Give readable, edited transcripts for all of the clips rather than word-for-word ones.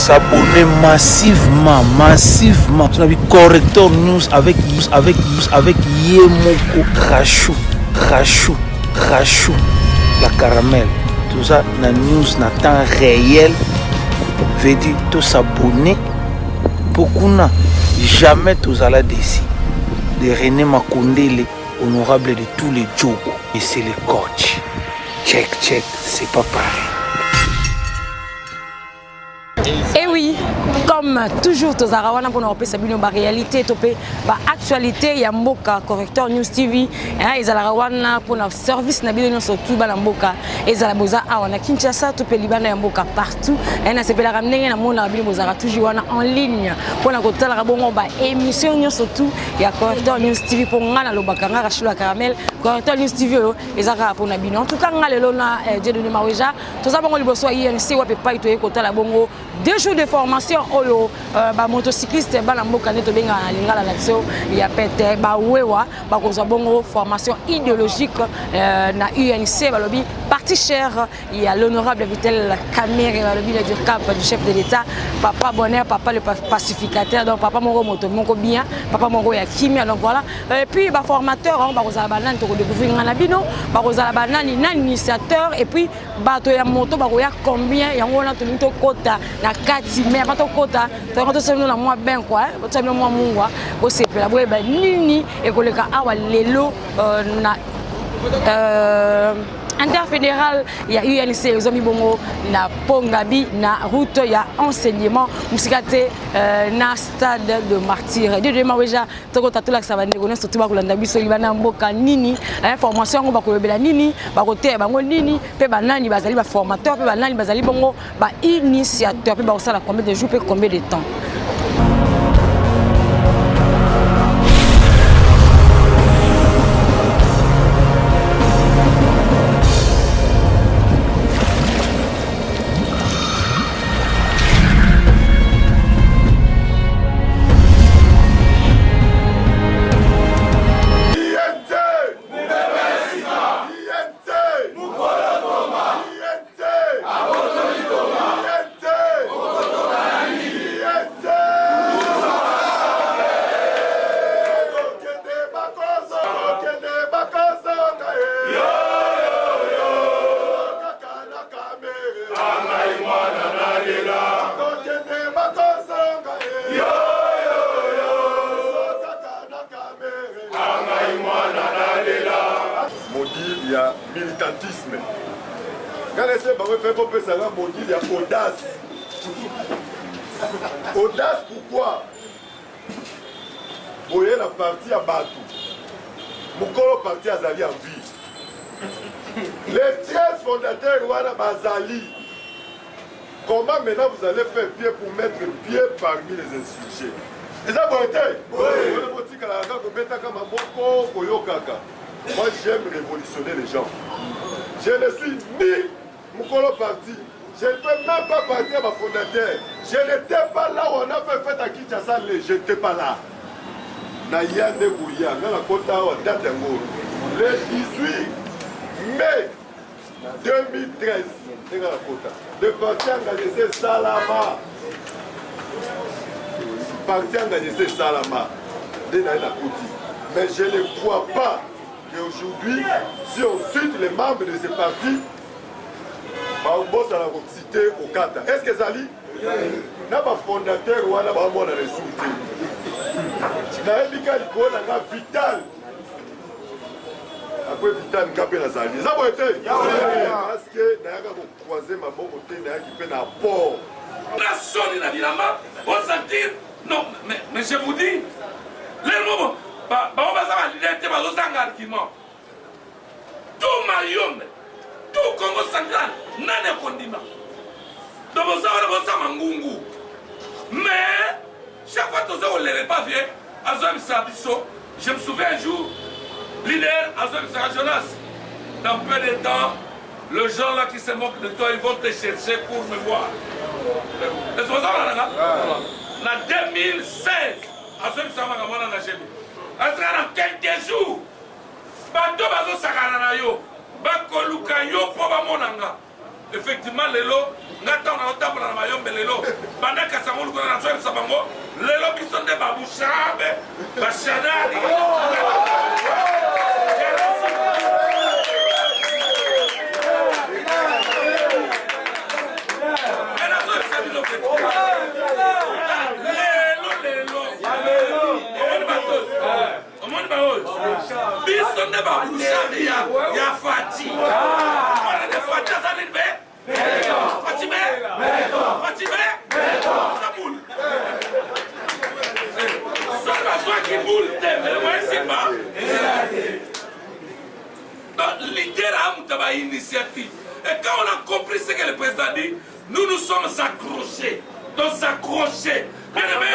S'abonner massivement, massivement. Sur la Corrector News avec avec avec Yemoko Rachou, Rachou, Rachou, la caramel. Tout ça, na news na temps réel. Veut dire tout s'abonner. Pour kuna jamais tozala desi de René Makondele, honorable de tous les Djoko. Et c'est le coach. Check, check, c'est pas pareil. Et oui, comme toujours tozalaka wana mpona kopesa bino baréalité to mpe baactualité ya mboka. Correcteur News TV ezalaka wana mpona service na bino nyonso tu bana mboka, ezala boza awa na Kinshasa to mpe libanda ya mboka, partout. Nasepelaka ndenge namonaka bino bozalaka toujours wana en ligne mpona kotalaka bongo baémission nyonso tu ya Correcteur News TV, mpo nga nalobaka, nga Rachilo ya Caramel, Correcteur News TV oyo eza kaka mpona bino. En tout cas, nga lelo na Dieudonné Maweja, toza bongo liboso ya UNC, wapi epai toye kotala bongo 2 jours de formation oyo bamotocycliste bana mboka, nde tobengaka na lingala na biso ya pete bawewa, bakozwa bongo formation idéologique na UNC. Balobi parti cher ya l'honorable Vital Kamerhe, balobi le cap du chef de l'État, papa bonheur, papa le pacificateur, donc papa moko moto moko bien, papa moko ya kimia. Donc voilà. Et puis baformateur yango bakozala banani? Tokodécouvrir nga na bino bakozala banani, nani initiateur, et puis bato ya moto bakoya combien? Yango wana tolingi tokɔta na kati. Mais avant tokɔta, toyango tosala bino na mwa bain quoi, tosala bino mwa mungwa, bosepela, boyeba nini ekoleka awa lelo na interfédéral ya UNC. Ezwami bongo na Pongabi, na route ya enseignement, mosika te na stade de Martyr. Dieudonné Maweja, tokota, tolakisa bandeko nyonso tu bakolanda biso libanda ya mboka nini formation yango, bakolobela nini, bakoteya bango nini, mpe banani bazali baformateur, mpe banani bazali bongo bainitiateur, mpe bakosala combien de jours mpe combien de temps. INT! INT! INT! INT! INT! Kokende bakozo, kokende bakozonga ye. Kaka na Kamerhe. Kokende bakozonga ye. Kaka na Kamerhe. Module ya militantisme, ngai nase bango efe kopesanga module ya audace. Audace pourquoi? Boye na parti ya bato, mokolo parti azali en vie, les 13 fondateurs wana bazali. Comment maintenant vous allez faire pied pour mettre pied parmi les insurgés? Eza boye te, wana botikalaka kaka kobetaka maboko, koyokaka. Moi, j'aime révolutionner les gens. Je ne suis ni mokolo parti, je ne peux même pas partir à ma fondateur. Je n'étais pas là où on a fait fête à Kinshasa, je n'étais pas là. Naya nde koya, nga nakota awa date yango le 18 mai 2013 ndenge nakota. Le parti angani eza esalama, parti angani eza esalama nde naye nakoti. Mais je ne crois pas qu'aujourd'hui, si on cite les membres de ce parti, babosana kociter Okata. Est ce que ezali na bafondateur wana bamona resour te? Nayebi ka likolo na nga Vital, après Vital nga mpe nazali. Eza boye te, parce que nayaka kocroiser maboko te, nayaki mpe na apport. Na soni na bilamba osentir. Non mais je vous dis, lelo moko bango baza baleader te, bazozanga argument. Tout Mayombe, tout Congo Central, nani akondima? Donc boza wana, boza mangungu. Mais chaque fois toza kolele pa vie azoyebisa biso. Je me souviens, un jour leader azoyebisaka Jonas: dans peu de temps, le gens là qui se moque de toi, ils vont te chercher pour me voir. Est-ce que oza na 2016 azoyebisaka makambo wana na gb azaka na quelques jours, bato bazosakana na yo, bakoluka yo mpo bamonanga. Effectivement lelo nga ntango nazotambola na mayombe lelo banda kasango lukona nazoyebisa bango lelo biso nde babushabe bashadari. Nazoyebisa bino lelo lelo omoni bato omoni baoyo biso nde babouchade ya, ya fati wana nde fati aza nini be fati be fati be aza boule soki bazwaki boule te melemo esimba. Donc leader a moto ba initiative. Et quand on a compris ce que le président dit, nous nous sommes accrochés. Donc s'accrocher. Bien aimé,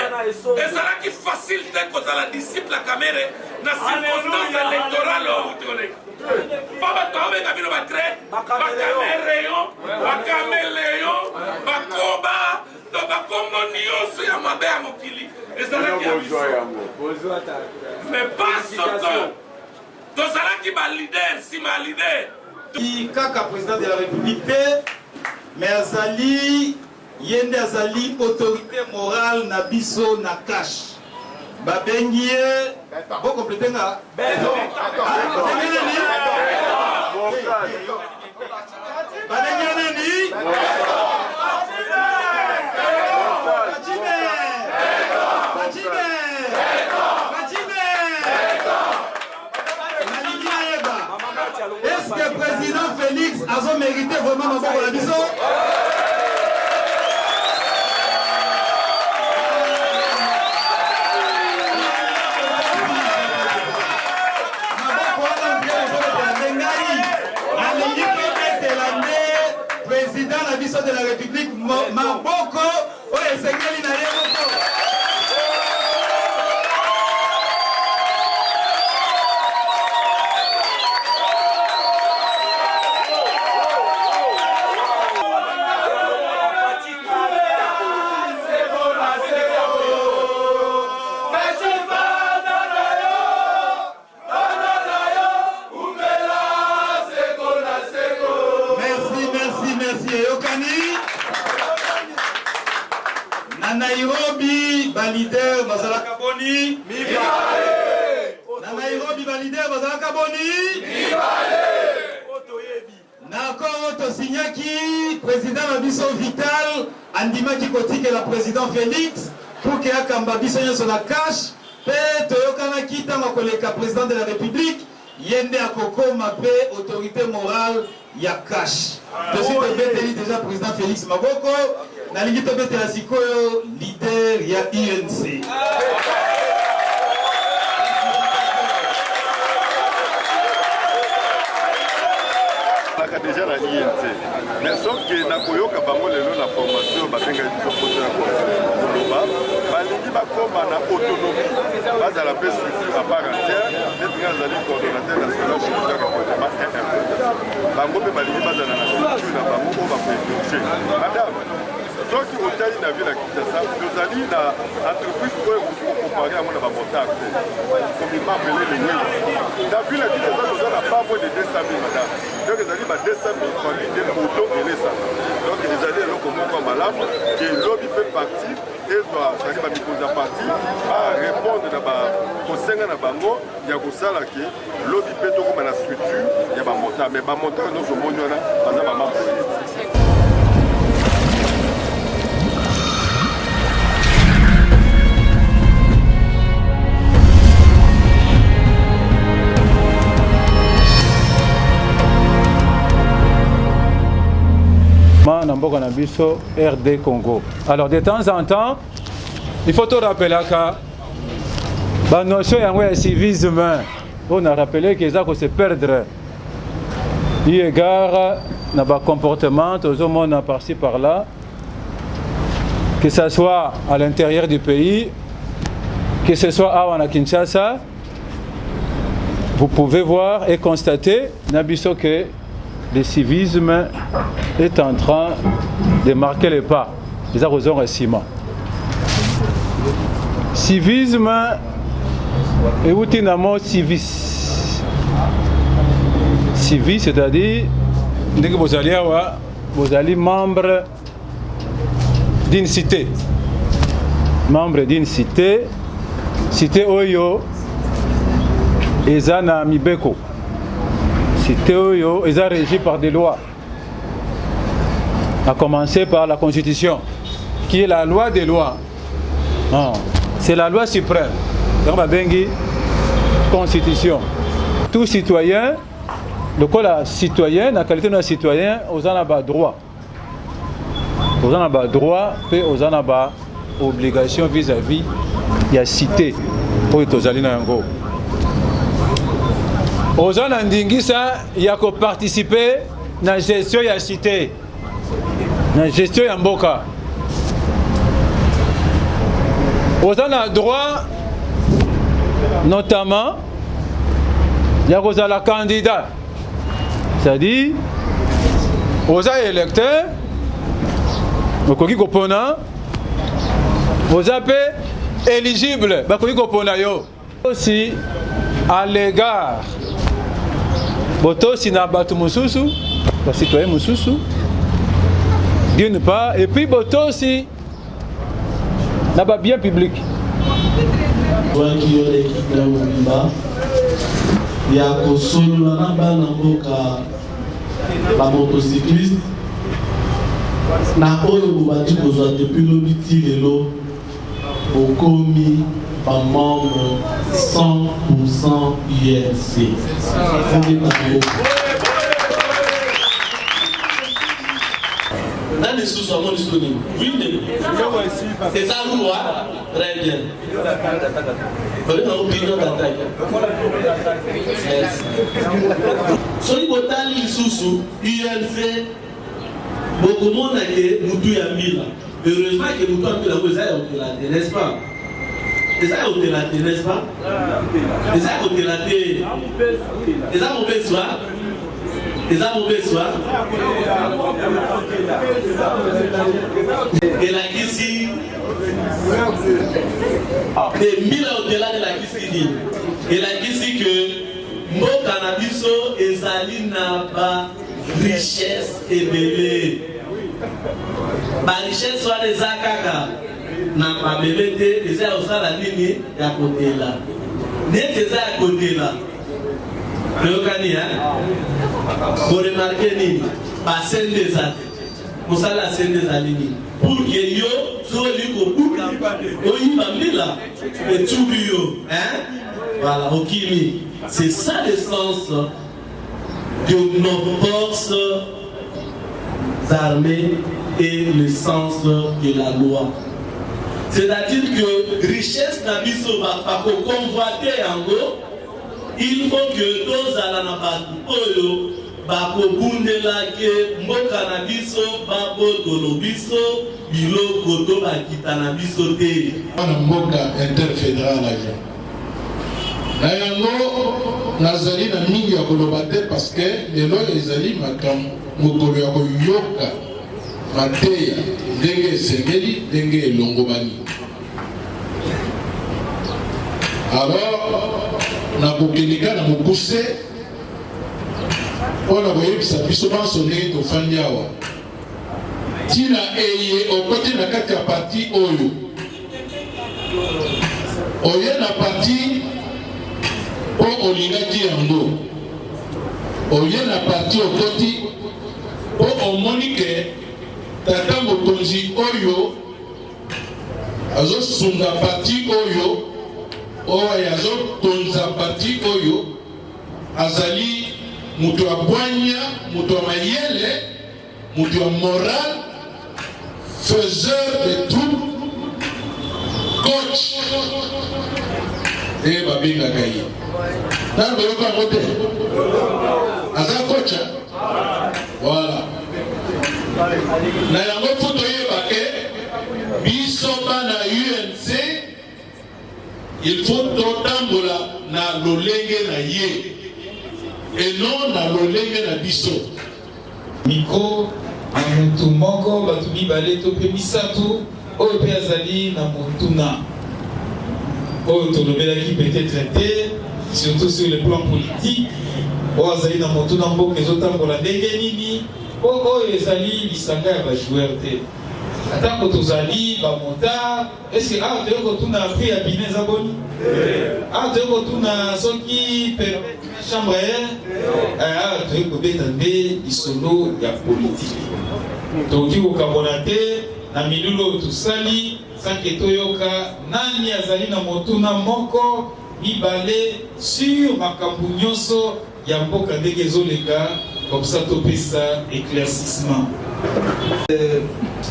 ezalaki facile te kozala disciple ya Kamere na circonstance électorale oyo outi koleka. Mpo bato babenga bino ba traite, ba caméléon, ba caméléon, ba koba, donc bakombo nyonso ya mabe ya mokili ezalaki ya biso. Mais parce que tozalaki ba leader nsima ya leader. Kaka président de la République te, mais azali ye nde azali autorité morale na biso na cash. Babengi ye bokomplete nga babengi nani? Babengi ye nani? Fatshime! Fatshime! Fatshime! Nalingi nayeba, est-ce que président Félix azo mérité vraiment maboko na biso? Maboko wana nde ozobetela nde ngai nalingi tobetela nde président na biso de la République maboko oyo esengeli na ye moko. Merci, merci, merci. Eyokani. Na Nairobi, ba leader bazalaka boni? Mibale. Na Nairobi ba leader bazalaka boni? Mibale. Na accord oyo tosignaki, president na biso Vital andimaki kotikela president Felix pour que akamba biso nyonso na cash, mpe toyokanaki ntango akoleka president de la Republique, ye nde akokoma mpe autorité morale ya cash. Tosi tobeteli deja president Felix maboko, nalingi tobetela sikoyo leader ya UNC. Nazalaka deja na INC, mais sauf que nakoyoka bango lelo na formation babengaki biso poto ya koloba balingi bakoma na autonomie, bazala mpe structure à part entière. Neti ngai nazali coordonnateur national comité ya recrutement et bango mpe balingi bazala na structure na bango oyo bakohéberge. Madame, soki otali na ville ya Kinshasa, tozali na entreprise oyo ekoki kocompare yango na bamotard te, komima apele lengeli. Na ville ya Kinshasa toza na pas moins de 200 000, madame. Donc ezali ba 200 000 famille nde moto elesaka. Donc ezali eloko moko ya malamu ke lobi mpe parti ezwa saki bamikonzi ya parti barépondre na kosenga na bango ya kosala ke lobi mpe tokoma na structure ya bamotard. Mais bamotard nyonso omoni wana baza bamambre. Na mboka na biso RD Congo. Alors de temps en temps, il faut to rappelaka ba notion yango ya civisme oyo na rappele ke eza ko se perdre eu égard na ba comportement tozomona par-ci par-là, que ça soit à l'intérieur du pays, que ce soit awa na Kinshasa. Vous pouvez voir et constater na biso que le civisme est en train de marquer les pas. Eza kozonga nsima. Civisme euti na mot civis. Civis, c'est-à-dire ndenge bozali awa. bozali membre d'une cité, membre d'une cité, cité oyo eza na mibeko, cité oyo eza régie par des lois, à commencer par la constitution qui est la loi des lois. Non, c'est la loi suprême. Donc babengi constitution. Tout citoyen lokola citoyen na qualité na citoyen oza na ba droit, oza na ba droit mpe oza na ba obligation vis-à-vis ya cité oyo tozali na yango. Oza na ndingisa ya koparticipe na gestion ya cité, na gestion ya mboka. Oza na droit notamment ya kozala candidat, c'est-à-dire oza électeur, okoki kopona, oza mpe éligible, bakoki kopona yo. Aussi à l'égard botosi na bato mosusu, bacitoyen mosusu d'une part, et puis botosi na babien public. Zwaki yo na ekipe ya mobimba ya kosolola na bana mboka ba motocycliste na oyo bobandi kozwa depuis lobi ti lelo, bokomi ba membre 100% UNC. Nani lisusu amoni lisusu nini? Oui, ndeko. Eza ruwa. Très bien. Babenga yango opinion d'attaque. Merci. Soki botali lisusu UNC, bokomona ke mutu ya mbila. Heureusement ke mutu ya mbila yango eza ya kotela te, n'est-ce pas? Eza ya kotela te, n'est-ce pas? Eza ya kotela te. Eza mobesu, hein? Eza mobesu, hein? Elakisi te mbila otela elakisi nini? Elakisi ke mboka na biso ezali na ba richesse ebele. Ba richesse wana eza kaka na mabele te, eza ya kosala nini? Ya kotela. Neti eza ya kotela, toyokani hein? Boremarke nini? Basende eza te. Mosala ya sende ezali nini? Pour que yo soki olingi kobuka oyiba mbila etubi yo hein? Voilà, okimi. C'est ça le sens de nos forces armées et le sens de la loi. C'est-à-dire que richesse na biso bakoconvoite yango, il faut que tozala na bato oyo bakobundela ke mboka na biso babotolo biso biloko to bakita na biso te. Bana mboka interfederal aja na yango nazali na mingi ya koloba te parce que lelo ezali makambo mokolo ya koyoka mateya ndenge esengeli, ndenge elongobani. Alors nakokende na mokuse mpo na koyebisa biso banso ndenge tofandi awa ntina eye okoti na kati ya parti oyo, oye na parti mpo olingaki yango, oye na parti okoti mpo omoni ke tata mokonzi oyo azosunga parti oyo, oyo azokonza parti oyo azali moto ya bwanya, moto ya mayele, moto ya moral, faiseur de troupe, coach ndenge babengaka ye. Nani boyoka yango te? Aza coach. Voilà. Na yango fo toyeba ke biso bana UNC il faut totambola na lolenge na ye et non na lolenge na biso. Micro na mutu moko, bato mibale to mpe misato oyo mpe azali na motuna oyo tolobelaki peut-être te, surtout sur le plan politique. Oyo azali na motuna mboka ezotambola ndenge nini? Po oyo ezali lisanga ya ba joueurs te. Atako tozali ba motards, est-ce que awa toye kotuna prix ya pine eza boni? Awa toye kotuna soki permet na chambre à air? Eh, awa toye kobeta nde lisolo ya politique. Tokoki kokabwana te na milulu oyo tosali sans que toyoka nani azali na motuna moko mibale sur makambo nyonso ya mboka ndenge ezoleka comme ça topesa éclaircissement.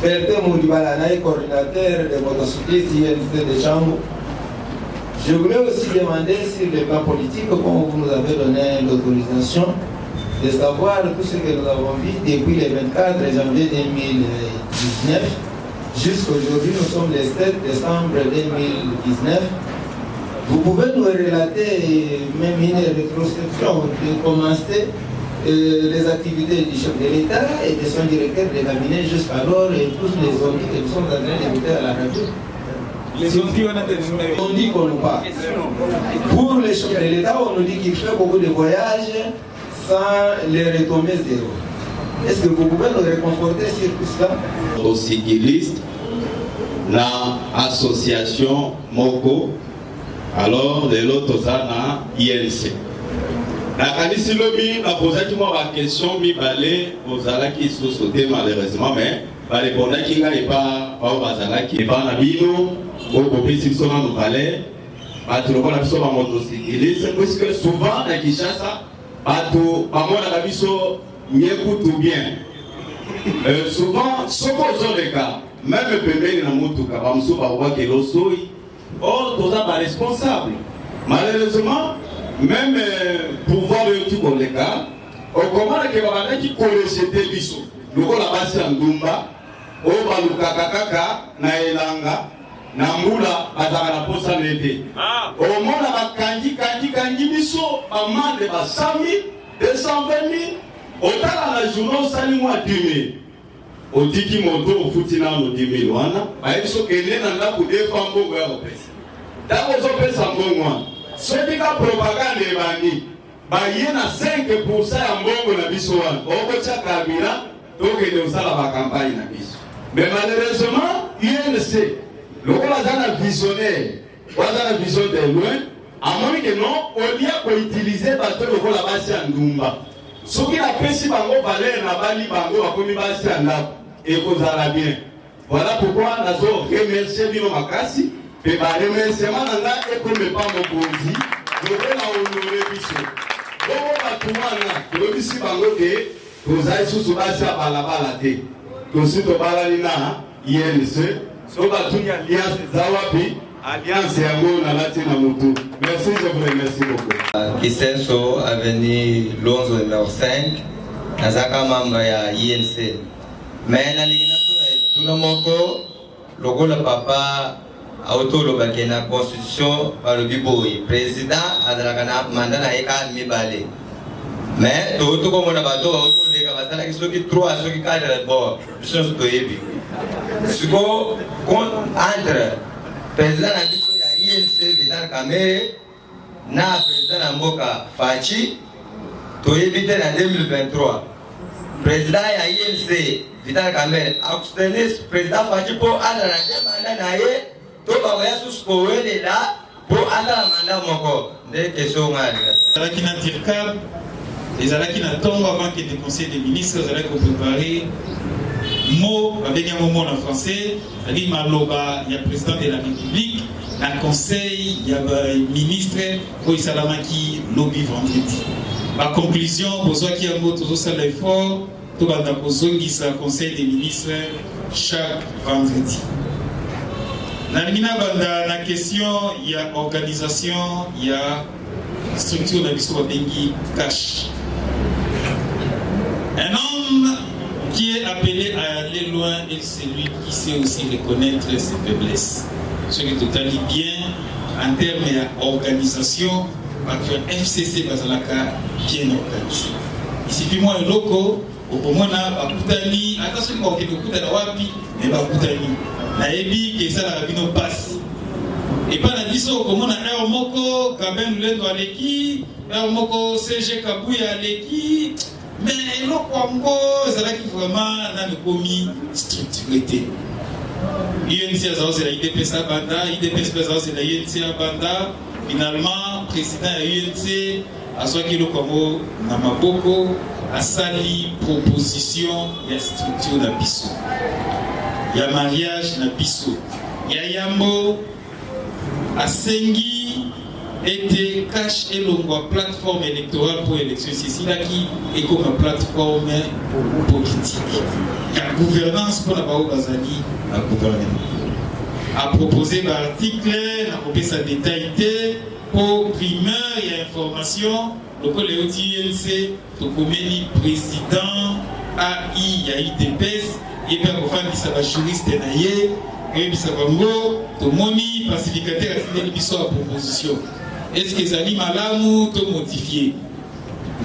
Bertin Moudibala, coordinateur des motocyclistes INC de Tshangu. Je voulais aussi demander sur le plan politique, comme vous nous avez donné l'autorisation, de savoir tout ce que nous avons vu depuis le 24 janvier 2019 jusqu'à aujourd'hui, nous sommes le 7 décembre 2019. Vous pouvez nous relater même une rétrospection de commencer les activités du chef de l'État et de son directeur de cabinet jusqu'alors et tous les on-dit que nous sommes en train d'écouter à la radio. Les on-dit, on dit qu'on nous parle. Pour le chef de l'État, on nous dit qu'il fait beaucoup de voyages sans les retombées zéro. Est-ce que vous pouvez nous réconforter sur tout cela? Motocycliste na association moko alors lelo toza na INC. Nakanisi lobi napozaki mwa ba question mibale bozalaki lisusu te malheureusement mais barepondaki ngai epa bao bazalaki epa na bino oyo bopesi biso nanu valeur bato lokola biso ba motocycliste puisque souvent na Kinshasa bato bamonaka biso mieux kutu bien. Souvent soki ozoleka meme pembeni na motuka bamosusu bakobwakela osoi or toza ba responsable malheureusement meme pouvoir euti koleka okomona ke babandaki korejeter biso lokola basi ya ndumba oyo balukaka kaka na elanga na mbula bazalaka na posa na ye te. Omona bakangi kangi kangi biso bamande ba 100 000 220 000 otala na journée osali mwa 10 000 otiki moto ofuti nano 10 000 wana bayebi so kende na ndako defa mbongo ya kopesa ntango ozopesa mbongo wana soki ka propagande ebandi baye na 5% ya mbongo na biso wana okotya carburant tokende kosala ba campagne na biso mais malheureusement UNC lokola aza na visionnaire oyo aza na vision de loin amoni ke non olia koutilize bato lokola basi ya ndumba soki napesi bango valeur nabali bango bakomi basi ya ndako ekozala bien. Voilà pourquoi nazo remercier bino makasi pe ba remerciement na nga ekome pa mokonzi lokola honore biso bongo bato wana toyebisi bango ke toza lisusu basi ya balabala te tosi tobalani na INC so batuni alliance eza wapi alliance yango nalati na motu. Merci, je vous remercie beaucoup. Kisenso avenue Lonzo numéro 5 nazaka membre ya INC mais nalingi natuna etuna moko lokola papa auti oloba ke na constitution balobi boye président azalaka na mandat na ye kaka mibale mais touti komona bato bauti koleka basalaki soki 3 soki 4 bon biso nyonso toyebi sikoyo entre président na biso ya INC Vital Kamerhe na président na mboka Fatshi toyebi te na 2023 président ya INC Vital Kamerhe akosoutenir président Fatshi mpo azala na deux mandat na ye to bakoya susu kowelela mpo azala mandat moko nde question ngai alinga. Ezalaki na dircab, ezalaki na ntongo avant kende conseil des ministres, azalaki koprépare mot babengi yango mot na français, ezali maloba ya président de la république na conseil ya ba ministre oyo esalamaki lobi vendredi. Ba conclusion bozwaki yango, tozosala effort tobanda kozongisa conseil des ministres chaque vendredi. Nalingi nabanda na question ya organisation ya structure na biso babengi cash. Un homme qui est appelé à aller loin est celui qui sait aussi reconnaître ses faiblesses. Soki totali bien en termes ya organisation, bato ya FCC bazalaka bien organisé. Il suffit mwa eloko okomona bakutani, ata soki bakokende kokutana wapi, me bakutani. Nayebi ke esalaka bino mpasi. Epai na biso okomona heure moko Gabin Lulendo aleki, heure moko CG Kabuya aleki, mais eloko yango ezalaki vraiment nanu ekomi structure te. UNC azalozela UDPS abanda, UDPS mpe azalozela UNC abanda. Finalement président ya UNC azwaki eloko yango na maboko, asali proposition ya structure na biso ya mariage na biso ya yambo. Asengi ete cash elongwa plateforme électorale mpo élection esi esilaki, ekoma plateforme politique ya gouvernance mpo na baoyo bazali na gouvernement. Apropose baarticle, na kopesa detail te mpo primeur ya information lokola euti UNC. Tokomeli president AI ya udps, ye mpe akofandisa ba juriste na ye koyebisa bango tomoni pacificateur atindeli biso ya proposition, est-ce que ezali malamu to modifier.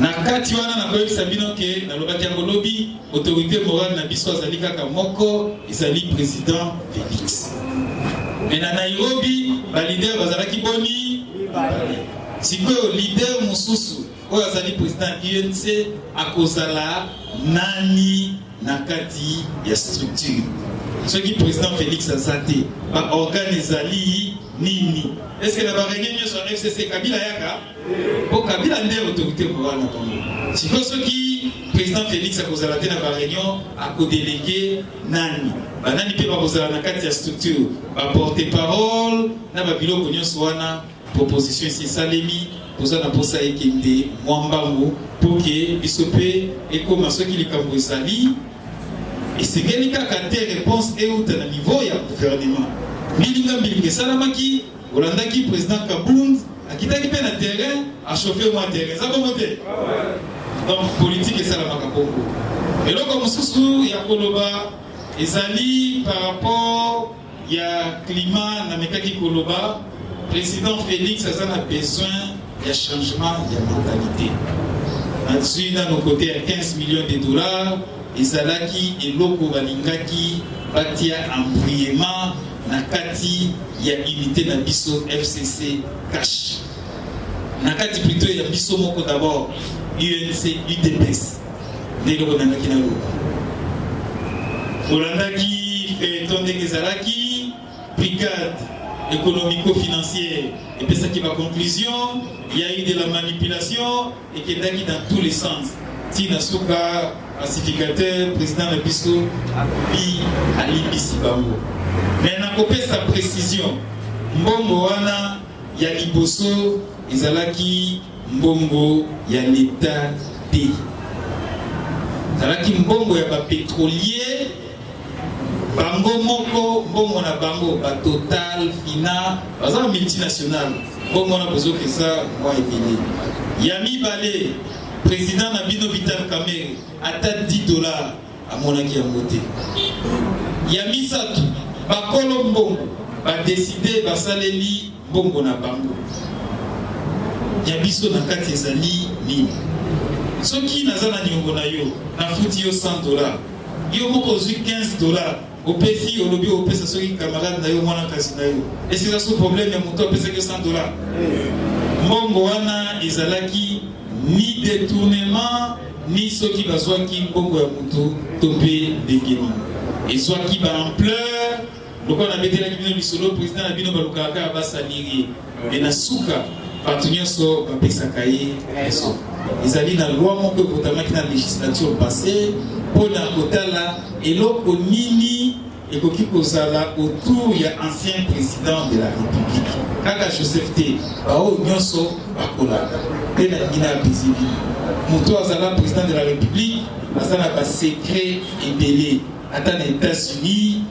Na kati wana nakoyebisa bino ke nalobaki yango lobi, autorité morale na biso azali kaka moko, ezali président Félix. Mais na Nairobi ba leader bazalaki boni? Sikoyo leader mosusu oyo azali president ya UNC akozala nani na kati ya structure? Soki president Felix aza te, ba organe ezali nini? Est-ce que na ba réunion nyonso ya FCC Kabila yaka? Po Kabila nde autorité morale na bango. Sikoyo soki president Felix akozala te na ba réunion, akodelege nani? Banani mpe bakozala na kati ya structure? Ba porte-parole na ba biloko nyonso wana. Proposition esi esalemi, toza na mposa ekende mwa mbangu mpo ke biso mpe ekoma soki likambo ezali, esengeli kaka te reponse euta na niveau ya gouvernement. Mbilinga mbilinga esalamaki, olandaki president Kabund akitaki mpe na terrain, a chauffer mwa terrain, eza bongo te? Donc politique esalamaka bongo. Eloko mosusu ya koloba ezali par rapport ya climat, namekaki koloba président Félix aza na besoin ya changement ya mentalité. Nazwi nano kote ya 15 millions de dollars, ezalaki eloko balingaki batia embrouillement na kati ya unité na biso FCC cash, na kati plutôt ya biso moko d'abord UNC UDPS. Nde eloko nalingaki naloba. Olandaki feuilleton ndenge ezalaki, brigade économico-financière epesaki ba conclusion, il y a eu de la manipulation, ekendaki dans tous les sens. Tina suka pacificateur président na biso alobi alimbisi bango. Mais nakopesa précision, mbongo wana ya liboso ezalaki mbongo ya l'Etat te, ezalaki mbongo ya ba pétrolier bango moko, mbongo na bango ba Total Fina, baza ba multinational. Mbongo wana bozoka eza mwa ebele. Ya mibale, président na bino Vital Kamerhe ata 10 dollars amonaki yango te. Ya misato, bakolo mbongo badeside basaleli mbongo na bango. Ya biso na kati ezali nini? Soki naza na niongo na yo, nafuti yo 100 dollars, yo moko ozwi 15 dollars, opesi, olobi opesa soki camarade na yo, mwana kasi na yo, esi eza so problème ya moto apesaki yo 100 dollars? Mbongo wana ezalaki ni détournement, ni soki bazwaki mbongo ya moto to mpe ndenge nini ezwaki baampleur. Lokola nabetelaki bino lisolo, président na bino balukaka kaka basaliri ye, me na suka bato nyonso bapesaka ye raison. Ezali na loi moko evotamaki na législature passée mpo na kotala eloko nini ekoki kozala autour ya ancien président de la République, kaka Joseph te, baoyo nyonso bakolanda mpe nalingi na apesi bino. Moto azala président de la République aza na basecret ebele. Ata na États-Unis,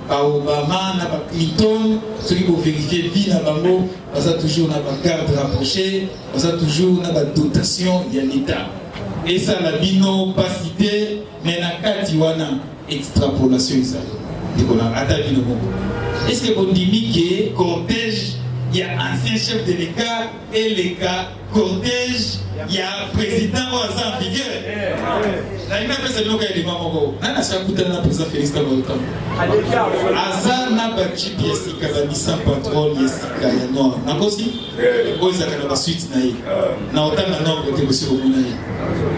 baObama na baClinton, soki boverifie vie na bango, baza toujours na bagarde rapproché, baza toujours na badotation ya l'État. Esala bino mpasi te, mais na kati wana extrapolation ezali. Ndeko na ata bino moko, est ce que bondimi ke cortège ya ancien chef de l'État? eleka cortège ya président oyo aza en vigueur. Nalingi napesa bino ka elema moko. Nani asi akutana na président Félix ntango azotambola? Aza na ba jeep ya sika, ba Nissan Patrol ya sika ya noir. Nakosi? Oyo ezalaka na ba suite na ye. Na otanga nombre te, bosi bomona ye.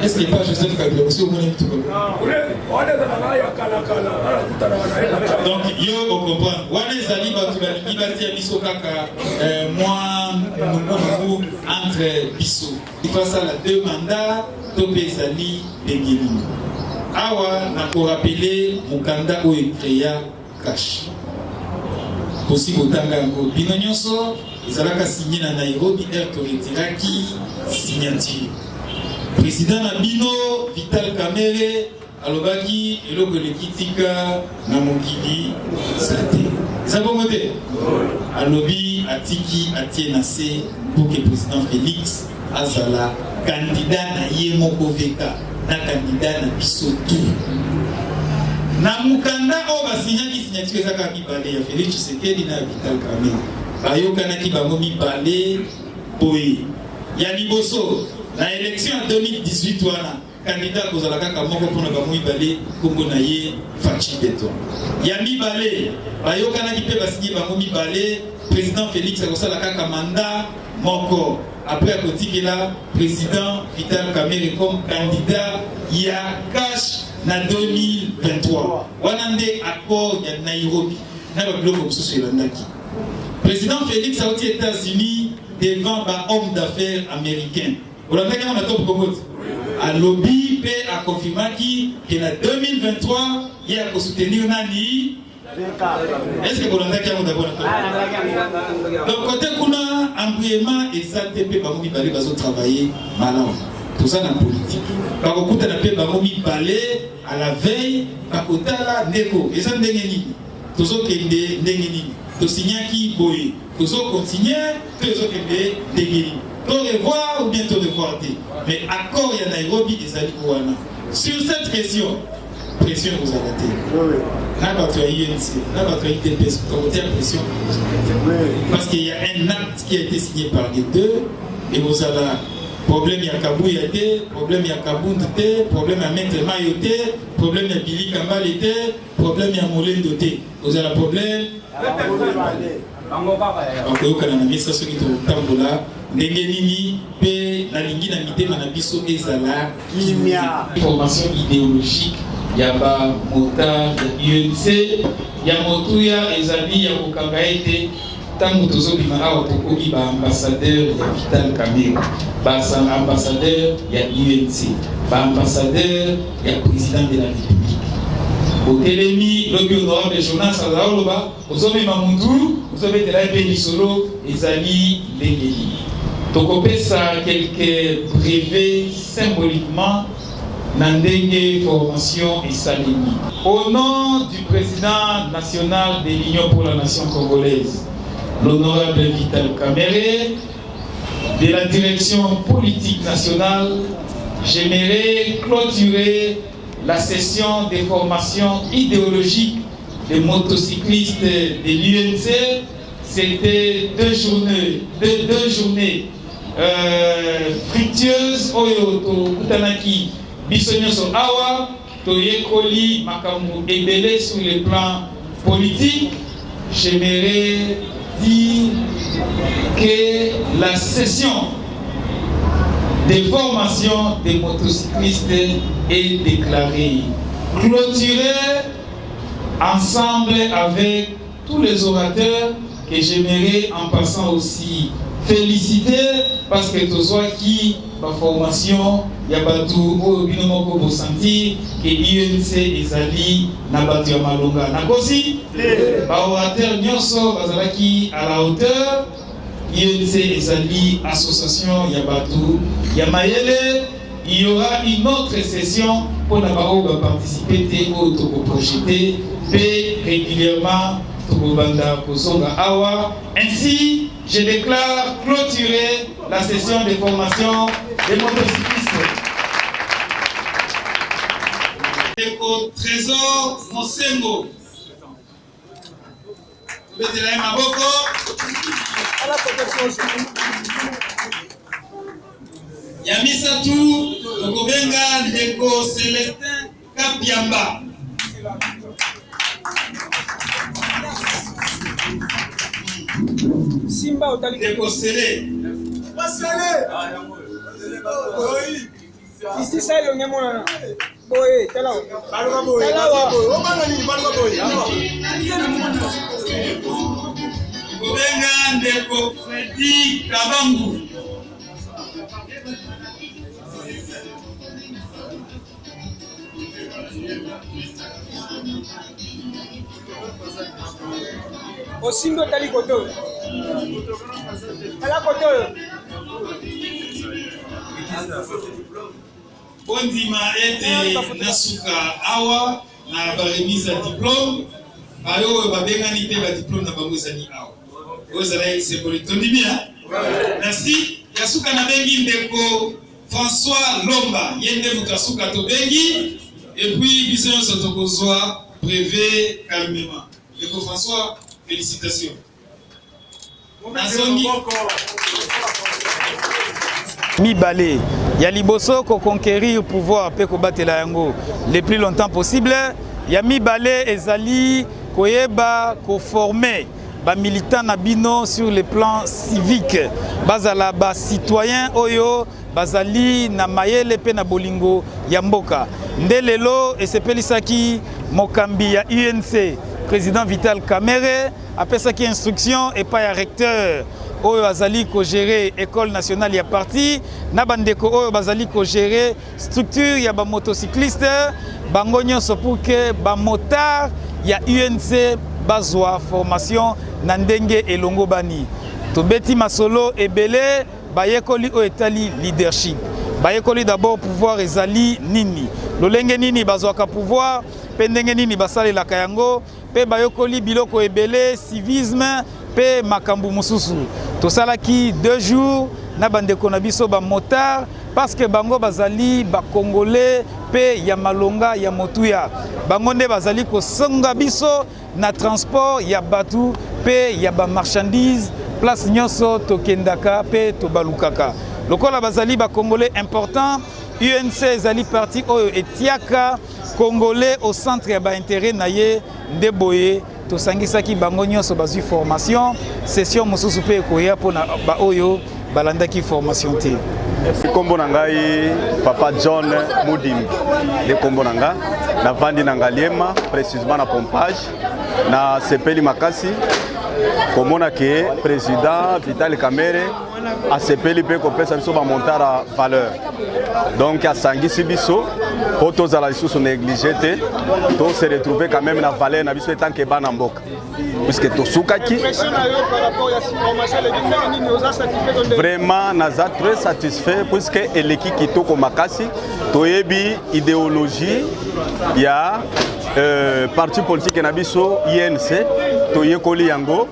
Est ce que pas Joseph Kabila bosi bomona mituka? Donc yo ocomprendre wana ezali bato balingi batia biso kaka euh, mwa nungunungu entre biso. Ifasala deux mandats to mpe ezali ndenge nini? Awa nakorapele mokanda oyo ecrea cash. Bosi botanga yango bino nyonso, ezalaka signe na Nairobi heure toretiraki signature. President na bino Vital Kamerhe alobaki eloko eleki tika na mokili eza te. Eza bongo te? Alobi atiki atie na se pour que president Felix azala candidat na ye moko VK na candidat na biso tout. Na mokanda oyo basignaki signature eza kaka mibale ya Felix Tshisekedi na ya Vital Kamerhe. Bayokanaki bango mibale boye. Ya liboso na election ya 2018 wana candidat akozala kaka moko mpona bango mibale, nkombo na ye Fatshi Beton. Ya mibale bayokanaki mpe basinye bango mibale, president Felix akosala kaka mandat moko après akotikela president Vital Kamerhe comme candidat ya cash na 2023. Wana nde accord ya Nairobi na ba biloko mosusu elandaki. President Felix auti États-Unis devant ba hommes d'affaires américains. Olandaki yango na Top Congo te? Alobi mpe akonfirmaki ke na 2023 ye akosoutenir nani? Est-ce que bolandaki yango d'abord na Top Congo? Donc côté kuna embrouillement eza te mpe bango mibale bazo travailler malamu. Toza na politique. Bakokutana mpe bango mibale à la veille bakotala ndeko eza ndenge nini? Tozokende ndenge nini? Tosignaki boye. Tozo continuer to ezokende ndenge nini? To revoir ou bien to revoir te? Mais accord ya Nairobi ezali wana. Sur cette question, pression ekozala te. Na bato ya UNC, na bato ya UDPS, tokotia pression. Parce qu'il y a un acte qui a été signé par les deux, ekozala problème ya Kabuya te, problème ya Kabund te, problème ya Maître Mayo te, problème ya Billy Kambale te, problème ya Molendo te. Ozala problème bakoyokana na mesa soki totambola ndenge nini mpe nalingi na mitema na biso ezala kimia. Formation idéologique ya ba motard ya UNC ya motuya ezali ya kokanga ete ntango tozobima awa tokomi ba ambassadeur ya Vital Kamerhe, ba ambassadeur ya UNC, ba ambassadeur ya président de la République. Otelemi lobi honorable Jonas azala oloba ozomema mutu ozobetela ye mpe lisolo ezali ndenge nini. Tokopesa quelques brevets symboliquement na ndenge formation esalemi. Au nom du président national de l'Union pour la nation congolaise, l'honorable Vital Kamerhe, de la direction politique nationale, j'aimerais clôturer la session de formation idéologique des motocyclistes de l'UNC. C'était deux journées, deux, deux journées euh, fructueuses oyo tokutanaki biso nyonso awa toyekoli makambo ebele sur le plan politique. J'aimerais dire que la session de formation des motocyclistes est déclarée clôturée ensemble avec tous les orateurs que j'aimerais en passant aussi féliciter parce que tozwaki ba formation ya bato oyo bino moko bosentir ke UNC ezali na bato ya malonga. Nakosi? Ba orateurs nyonso bazalaki à la hauteur. UNC ezali association ya bato ya mayele. Il y aura une autre session mpo na baoyo baparticipe te oyo tokoprojete mpe régulièrement tokobanda kozonga awa. Ainsi, je déclare clôturer la session de formation des motocyclistes. Ndeko Trésor Mosengo. Tobetela ye maboko. Ya misatu tokobenga ndeko Celestin Kapiamba. Simba otali ndeko Sele. Basele. Justice elongi emonana. Boye, tala. Baluka boye. Tala boye. Obanga nini baluka boye. Kobenga ndeko Freddy Kabangu. Osimbi otali kote oyo. Tala kote oyo. Bondima ete nasuka awa na ba remise ya diplome bayo oyo babengani te ba diplome na bango ezali awa oyo ezalaki symbolique tondimi ya merci ya suka nabengi ndeko François Lomba ye nde moto ya suka tobengi et puis biso nyonso tokozwa brevet calmement ndeko François félicitations nazongi mibale ya liboso ko conquérir pouvoir mpe kobatela yango le plus longtemps possible ya mibale ezali koyeba koforme bamilitant na bino sur le plan civique bazala bacitoyen oyo bazali na mayele mpe na bolingo ya mboka nde lelo esepelisaki mokambi ya UNC président Vital Kamerhe apesaki instruction epai ya recteur oyo azali kogere école nationale ya parti na bandeko oyo bazali kogere structure ya bamotocycliste bango nyonso pour que bamotard ya UNC bazwa formation na ndenge elongobani. Tobeti masolo ebele bayekoli oyo etali leadership. Bayekoli d'abord pouvoir ezali nini, lolenge nini bazwaka pouvoir mpe ndenge nini basalelaka yango mpe bayokoli biloko ebele civisme mpe makambo mosusu. Tosalaki deux jours na bandeko na biso ba motard parce que bango bazali ba congolais mpe ya malonga ya motuya. Bango nde bazali kosonga biso na transport ya bato mpe ya ba marchandises place nyonso tokendaka mpe tobalukaka. Lokola bazali ba congolais important, UNC ezali parti oyo etiaka Congolais au centre ya ba intérêt na ye nde boye tosangisaki bango nyonso bazwi formation session mosusu mpe ekoya mpo na baoyo balandaki formation te. Nkombo na ngai Papa John Mudimbi nde nkombo na nga, navandi na Ngaliema précisément na pompage. Nasepeli makasi komona ke président Vital Kamerhe asepeli mpe kopesa biso bamontard ya valeur donc asangisi biso mpo tozala lisusu néglige te to se retrouver quand même na valeur na biso etant ke bana mboka puisque tosukaki vraiment naza très satisfait puisque eleki kitoko makasi toyebi idéologie ya euh, parti politique na biso INC toyekoli yango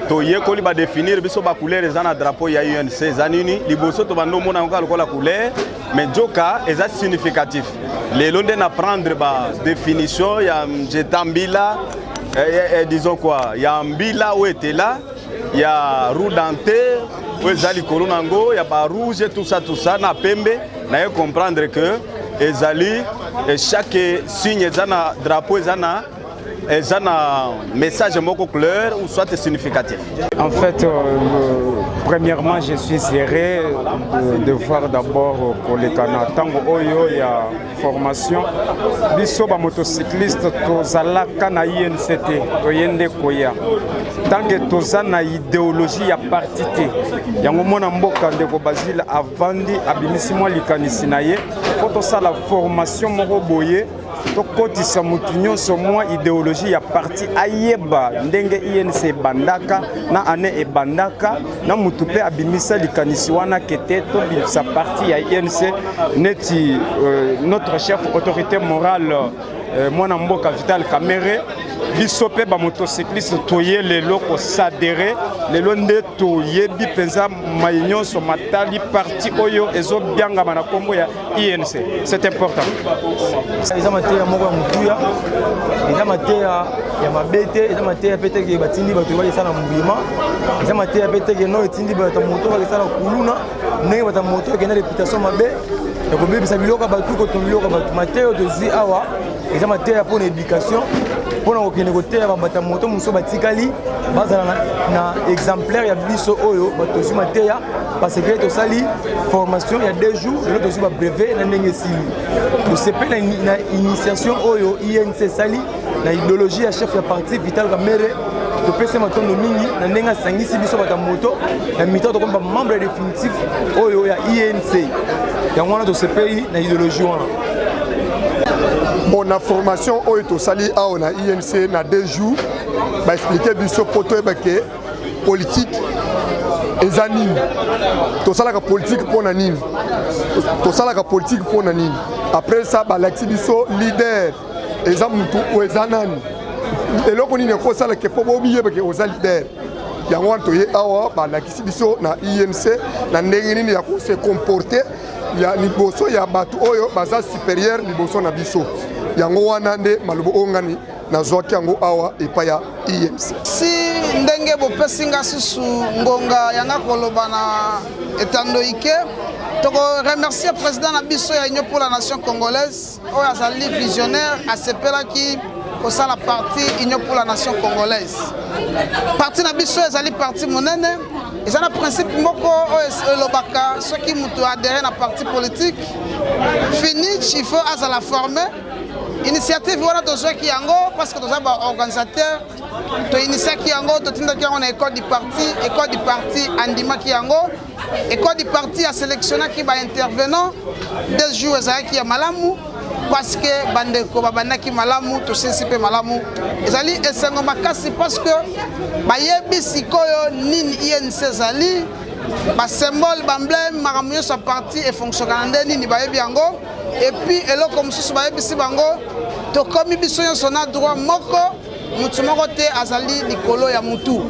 toyekoli badefinir biso bacouleur eza na drapeau ya UNC eza nini liboso tobanda omona yango kaka lokola couleur mais joka eza significatif lelo nde na prendre ba définition ya njeta mbila eh, eh, eh, disons quoi ya mbila oyo etela ya roue dentée oyo eza likolo na yango ya ba rouge tout ça tout ça na pembe naye comprendre que ezali eh, chaque signe eza na drapeau eza na eza na message moko clair ou soit significatif. En fait, euh, premièrement, je suis heureux de, de voir d'abord koleka na ntango oyo ya formation biso ba motocycliste tozalaka na INC te toye nde koya tanke toza na idéologie ya parti te yango mwana mboka ndeko Basile avandi abimisi mwa likanisi na ye mpo tosala formation moko boye tokotisa motu nyonso mwa ideologie ya parti ayeba ndenge INC ebandaka na année ebandaka na motu mpe abimisa likanisi wana kete tobimisa parti ya INC neti euh, notre chef autorité morale euh, mwana mboka Vital Kamerhe biso mpe bamotocycliste toye lelo kosadere lelo nde toyebi mpenza mai nyonso matali parti oyo ezobiangama na nkombo ya INC c'est important. Eza mateya moko ya motuya, eza mateya ya mabe te, eza mateya mpe teke batindi bato bakesala mbima, eza mateya mpe teke no etindi bato moto bakesala kuluna. Ndenge bato ya moto ekenda reputation mabe ya kobebisa biloko ya bato, kotonga biloko ya bato. Mateya oyo tozwi awa eza mateya mpo na éducation, mpo na kokende koteya bato ya moto mosusu batikali bazala na, na exemplaire ya biso oyo bato tozwi mateya, parce que tosali formation ya 2 jours, lelo tozwi babrevet na ndenge esili. Tosepeli na initiation oyo INC esali na idéologie ya chef ya parti Vital Kamerhe. Topesi matondo mingi na ndenge asangisi biso bato ya moto na mita, tokomi bamembre définitif oyo ya INC. Yango wana tosepeli na idéologie wana. Bon, na formation oyo tosali awa na INC na 2 jours, baexpliquer biso mpo toyeba ke politique eza nini, tosalaka politique mpo na nini, tosalaka politique mpo na nini. Après ça, balakisi biso leader eza mutu oyo eza nani, eloko nini ekosalaka mpo bobiyebake oza leader. Yango wana toye awa, balakisi biso na INC na ndenge nini ya kose comporter ya liboso ya bato oyo baza supérieur liboso na biso. Yango wana nde maloba oyo ngani nazwaki yango awa epai ya INC. Si ndenge bopesi nga susu ngonga yanga koloba na etando ike, tokoremercier président na biso ya Union pour la nation congolaise oyo azali visionnaire, asepelaki kosala parti Union pour la nation congolaise. Parti na biso ezali parti monene, eza na principe moko oyo elobaka soki moto adhéré na parti politique finich, il faut azala formé. Initiative wana tozwaki yango parce que toza baorganisateur, toinitiaki yango, totindaki yango na école du parti. École du parti andimaki yango, école du parti asélectionnaki baintervenant. 2 jours ezalaki ya malamu parce que bandeko babandaki malamu, tosilisi mpe malamu. Ezali esengo makasi parce que bayebi sikoyo nini INC ezali, basymbole, baemblème, makambo nyonso ya parti efonctionnaka na nde nini, bayebi yango. Et puis eloko mosusu bayebisi bango, tokomi biso nyonso na droit moko, mutu moko te azali likolo ya mutu.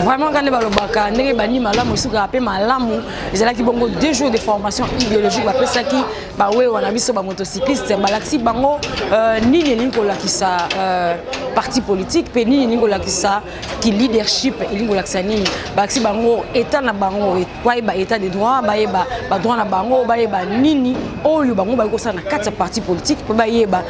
Vraiment, kande balobaka ndenge bandi malamu, esukaka mpe malamu. Ezalaki bongo 2 jours de formation idéologique bapesaki bawewa na biso bamotocycliste. Balakisi bango nini elingi kolakisa parti politique, mpe nini elingi kolakisa ki leadership, elingi kolakisa nini. Balakisi bango état na bango, bayeba état de droit, bayeba badroit na bango, bayeba nini oyo bango bakoki kosala na kati ya parti politique, mpe bayeba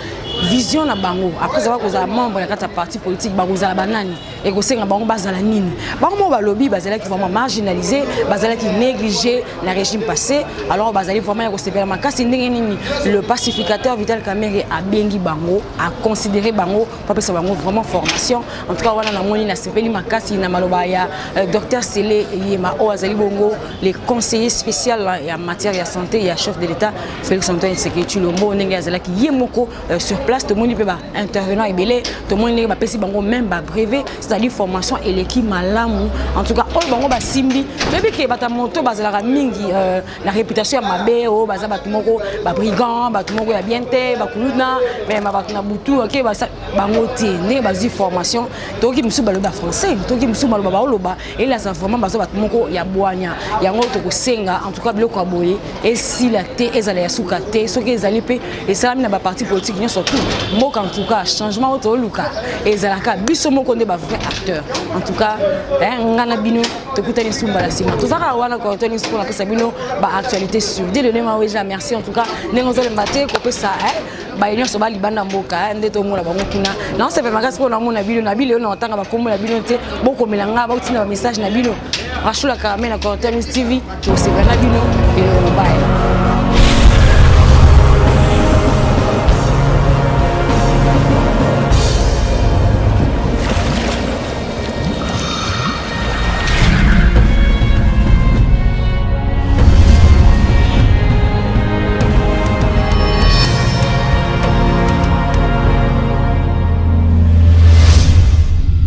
vision na bango après avoir kozala membre na kati ya parti politique, bakozala banani, ekosenga bango bazala nini. Bango moko balobi bazalaki vraiment marginalisé, bazalaki négligé na régime passé. Alors bazali vraiment ya kosepela makasi ndenge nini le pacificateur Vital Kamerhe abengi bango, aconsidéré bango, bapesa bango vraiment formation. En tout cas, wana namoni nasepeli makasi na maloba ya docteur Sele Yema oyo azali bongo le conseiller spécial ya matière ya santé ya chef de l'État Félix Antoine Tshisekedi Tshilombo, ndenge azalaki ye moko sur place. Tomoni mpe baintervenant ebele, tomoni ndenge bapesi bango même babrevet, c'est-à-dire formation eleki malamu. En tout cas, oyo bango basimbi, toyebi ke bato ya moto bazalaka mingi na réputation ya mabe, oyo baza bato moko babrigand, bato moko ya bien te, bakuluna mema bato na butu. Oke bango te, ndenge bazwi formation, tokoki mosusu baloba français, tokoki mosusu baloba baoloba elasa. Vraiment, baza bato moko ya bwanya. Yango tokosenga, en tout cas, biloko ya boye esila te, ezala ya suka te. Soki ezali mpe esalami na baparti politique nyonso tout mboka, en tout cas, changement oyo toluka ezalaka biso moko nde bavrai acteur. En tout cas, nga na bino tokutani sumba na nsima. Toza kaka wana, korotoni mpona napesa bino baactualité sur Dieudonné Maweja. Merci en tout cas ndenge ozolemba te kopesa baye nyonso balibanda mboka nde tomona bango kuna. Naosepe makasi mpo namona bino na bilelo na kotanga bakombo na bino te. Bokomela nga, botinda bamessage na bino. Rachula Karame na Correcteur News TV, tosepela na bino elongo. Baye.